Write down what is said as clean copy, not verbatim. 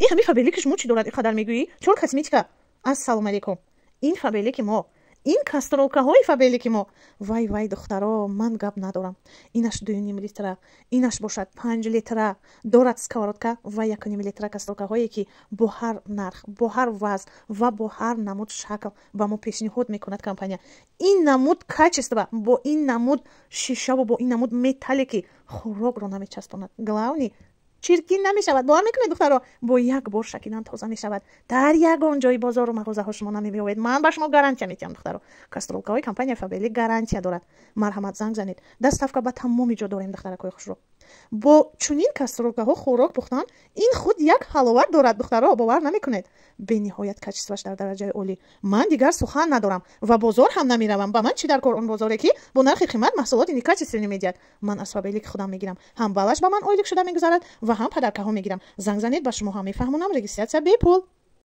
Ин ҳами Фаберлики шумо чӣ дорад, ин қадар мегӯӣ? Чор косметика. Ассалому алайкум. Ин Фаберлики мо, ин кастрюлькаҳои Фаберлики мо, вай, вай, духтаро, ман гап надорам. Инаш 2,5 литра, инаш бошад 5 литра дорад, сковородка ва 1,5 литра кастрюлькаҳое, ки бо ҳар нарх, бо ҳар вазн ва бо ҳар намуд шакл ба мо пешниҳод мекунад компания. Ин намуд качество, бо ин намуд шишаву бо ин намуд металле, ки хӯрокро намечаспонад, главный, чиркин намешавад. Бовар мекунед, духтаро, бо як бор шакидан тоза мешавад. Дар ягон ҷои бозору мағозаҳо шумо намебиёвед, ман ба шумо гарантия метиҳам. Духтаро, кастрюлькаҳои компания Фаберлик гарантия дорад. Марҳамат, занг занед, доставка ба тамоми ҷо дорем. Духтаракҳои хушрӯ, бо чунин кастрюлькаҳо хӯрок пухтан ин худ як ҳаловат дорад. Духтаро, бовар намекунед, бениҳоят качествоаш дар дараҷаи олӣ. Ман дигар сухан надорам ва бозор ҳам намеравам. Ба ман чӣ дар кор он бозоре, ки бо нархи қимат маҳсулоти некачественный медиҳад? Ман аз Фаберлики худам мегирам, ҳам балаш ба ман ойлик шуда мегузарад ва ҳам подаркаҳо мегирам. Занг занед, ба шумо ҳам мефаҳмонам. Регистрация бепул.